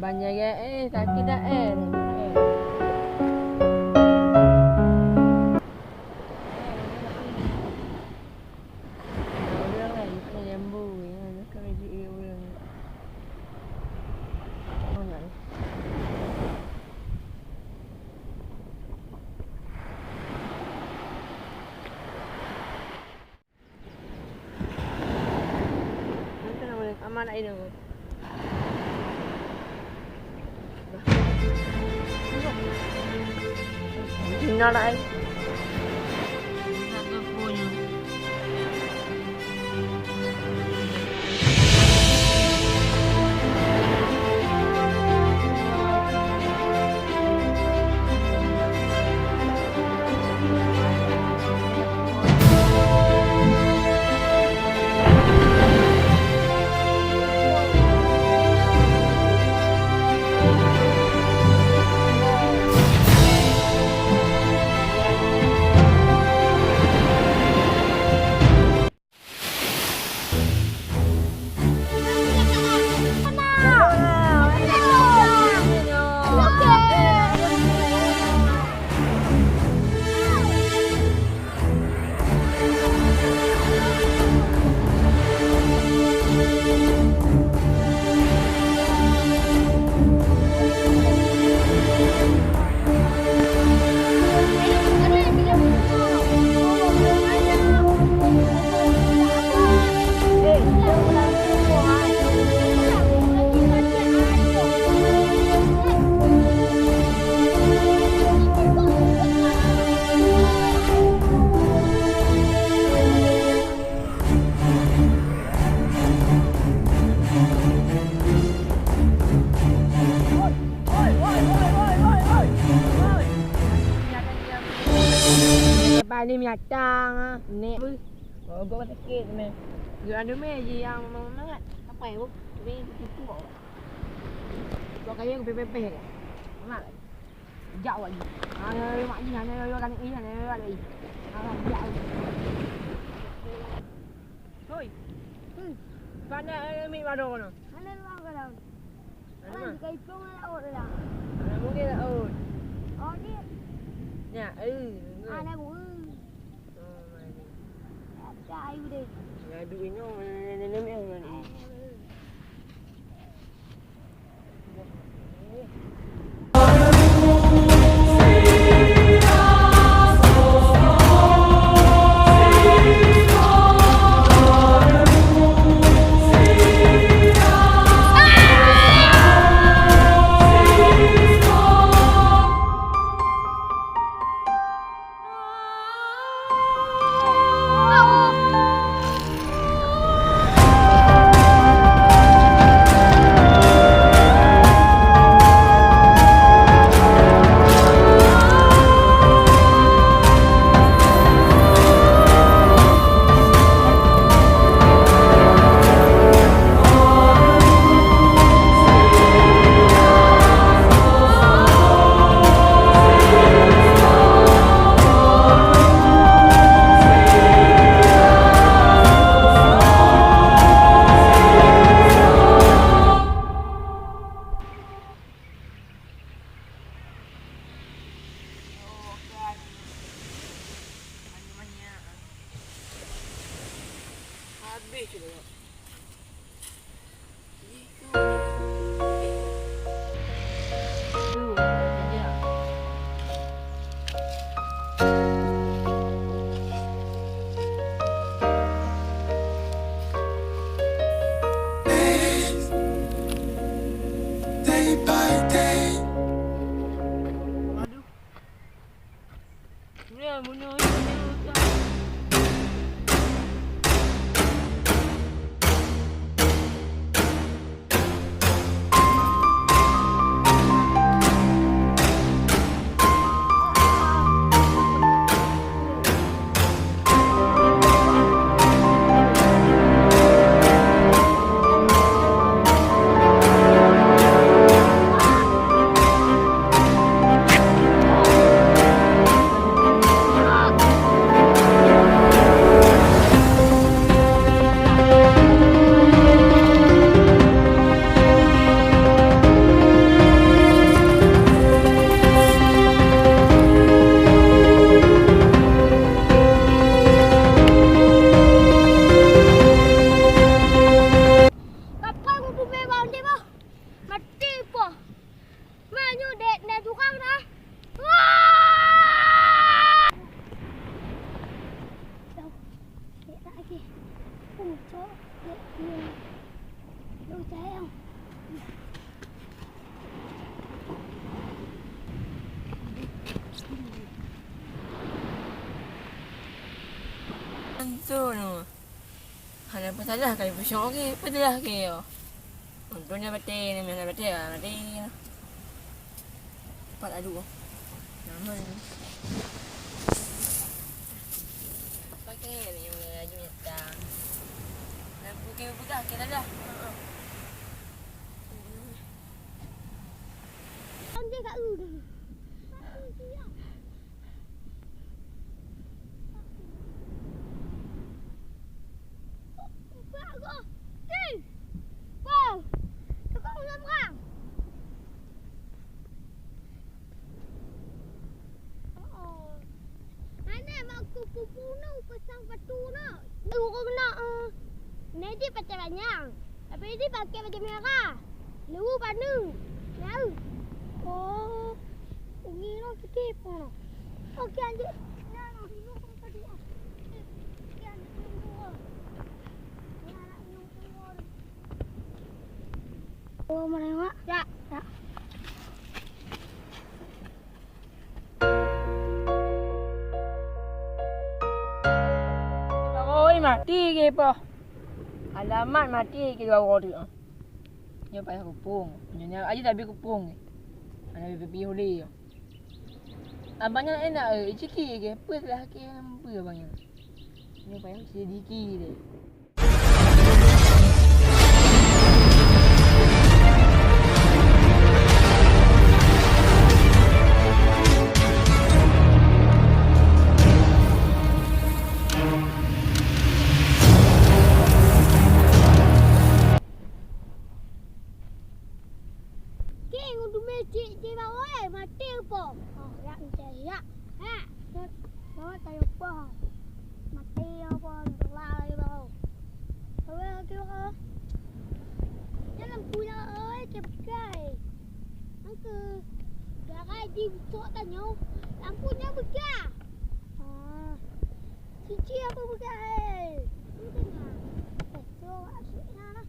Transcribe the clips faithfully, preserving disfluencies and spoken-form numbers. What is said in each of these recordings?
Hanya ya, eh, sakit dah, eh. Aman nak ini. Cina lah, eh. Bani menyatang, nek. Oh, gua sakit, meh. Gua ada meh ji yang mangat. Apa ya, Bu? Meh, tipu. Gua kaya gua pepeh. Mak. Jak awak jih. Hana yo mak jih, hana yo, yo, hana yo, hana yo. Hana jak awak jih. Hoi. Hmm. Pandai, eh, ambil badoe kau. Hana luar kau daun. Hana mana? Hana jika ipong laut dah. Hana mungkin laut. Oh, ni. Ya, eh. Hana gua. Oh, mana? Tak ayu deh. Ya, duit ni, mana, mana, mana, mana. Habis sudah. Day by day. Cok, dek, iya. Lu sayang. Antu nu. Hana peusalah kali pusyok ke, peusalah ke yo. Untungnya batée ni, hana batée, hana batée. Cepat adu. Nama ni? Pakai ni, laju nyata. Lampu ke buka, ke dah. Anjing kat lu. Hana mak kupu-kupu na pasang patu na. Ureueng na, eh, Nedi pacak banyang. Tapi di pakai baju merah. Lewu panu. Nyau. Oh. Ungi lo kiki pun. Oke, lanjut. Nah, nah, ini pun tadi, ah. Oke, lanjut, minum dulu. Ini anak minum dulu. Oh, mana, Mak? Ya. Ya. Barô mati ke, Poh? Alamat mati ke barô tu. Nyoe payah kupông. Nyoe, nyoe aja tabi kupông. Ana pipi huli. Abang nyan enak, eh, ciki ke? Peue salah ke? Peue abang nyan? Nyoe payah sedikit deh. King, udu mecik je bawai, mati po. Oh, yak mecik, yak. Ha, yak. Bawai kayu po. Mati apa? Telah lagi bawai. Bawai lagi bawai. Jangan punya, oi, cepekai. Angke. Garai di butok tanyoe. Lampunya pecah. Ah. Cici apa pecah, eh? Ini tengah. Betul, asyiknya lah.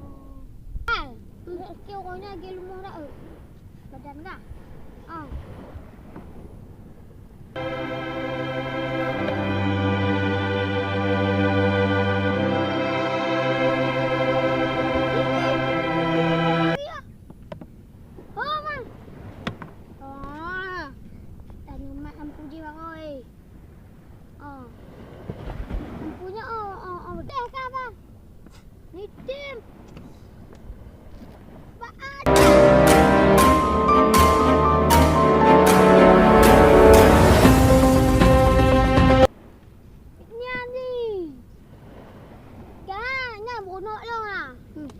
Oh. Ah, tu sikit orangnya lagi lemah dah, eh. Badan dah. Ah. Oh, Mang. Oh. Tanya mak lampu je, Bang, oi. Oh. Lampunya, oh, oh, oh. Teh ka, Bang. Nitem. Bak ada. Nyan ni. Ka, nyan bunok long ah. Hmm.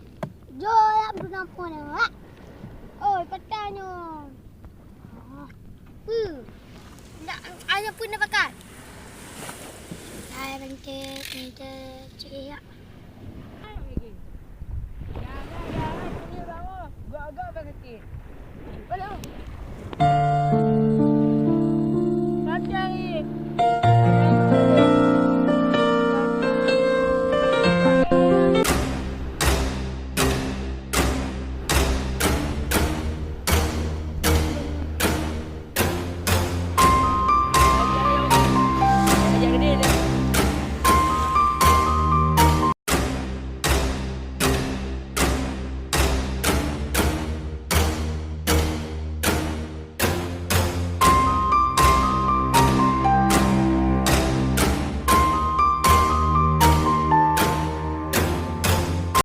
Jo, ya, bunok pun, ah. Oi, patah nyoe. Ah. Pu. Ndak, ayah pun dah pakai. Hai, pencet, pencet, cik, ya.